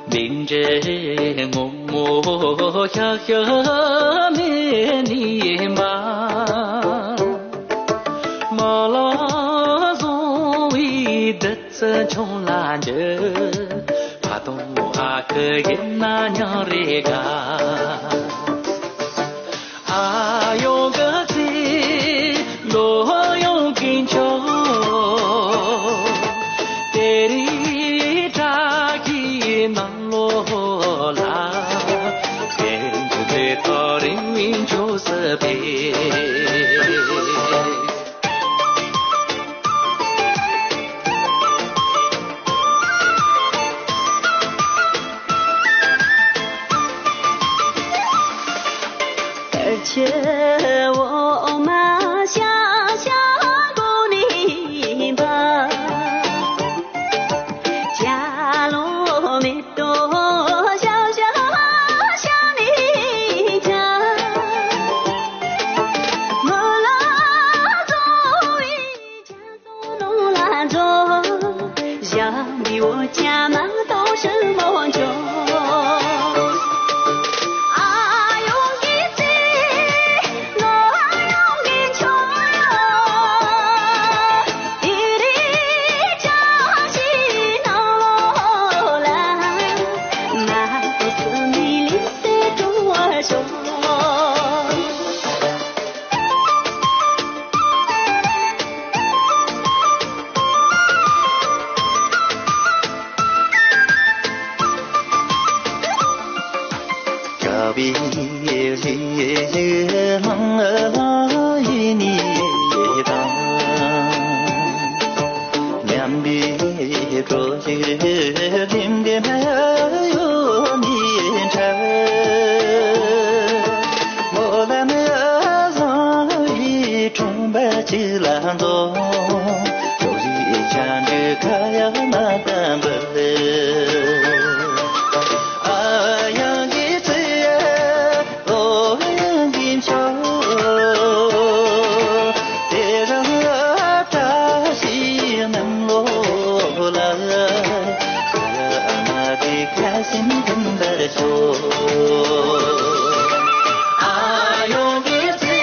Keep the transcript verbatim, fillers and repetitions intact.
བདེན་འབྲེལ་ངོ་མོ་ཤག་ཤག་མེད་ནི་མ། མ་ལ་བཟུང་བའི་བདུད་རྩི་ཆུང་ལ་འཇུ། ཕ་དང་ཨ་ཁུ་ཡིན་ན་མྱང་རེ་དགའ། ཨ་ཡོང་གི་ཚེ་ལོ་ཡོང་གི་མཆོག་དེ་རིང་བཀྲ་ཤིས་ནང་ལོགས་ལ། དེ་ཚོ་དེ་དག་རིང་མིན་ཆོག་སྲིད་པས། ཆུ་འོ་མ་ཤ་ཤ་གོ་ནི་འབའ། ཅ་ལོ་མེ་ཏོག་ཤ་ཤ་ཤ་ནི་ཅ། མོ་ལ་ཙོ་བི་ཅ། ནོ་ལ་ཛོ། ཞབས་འདི་འོ་ཅ་མ་གཏོགས་ཧྲིལ་མོ་འཇོ། ཨ་ཡོང་གི་ཚེ་ལོ་ཡོང་གི་མཆོག་ཡོ། དེ་རིང་བཀྲ་ཤིས་ནང་ལོགས་ལ། མ་གཏོགས་སུ་མི་ལི་སེ་འགྲོ་བ་ཤོག་ཁྲོམ་པ་གཅིག་ལ་འཛོམས། ཕྱོགས་བཞི་ཆ་འདྲི་ཁ་ཡག་མ་བསྟན་པར། ཨ་ཡང་གི་ཚེ་ལོ་ཡང་གི་མཆོག་དེ་རང་བཀྲ་ཤིས་གནམ་ལོ་ལ། ཨ་མ་དེ་ཁ་སེམས་མཐུན་པར་ཤོག་ཨ་ཡོང་གི་ཚེ།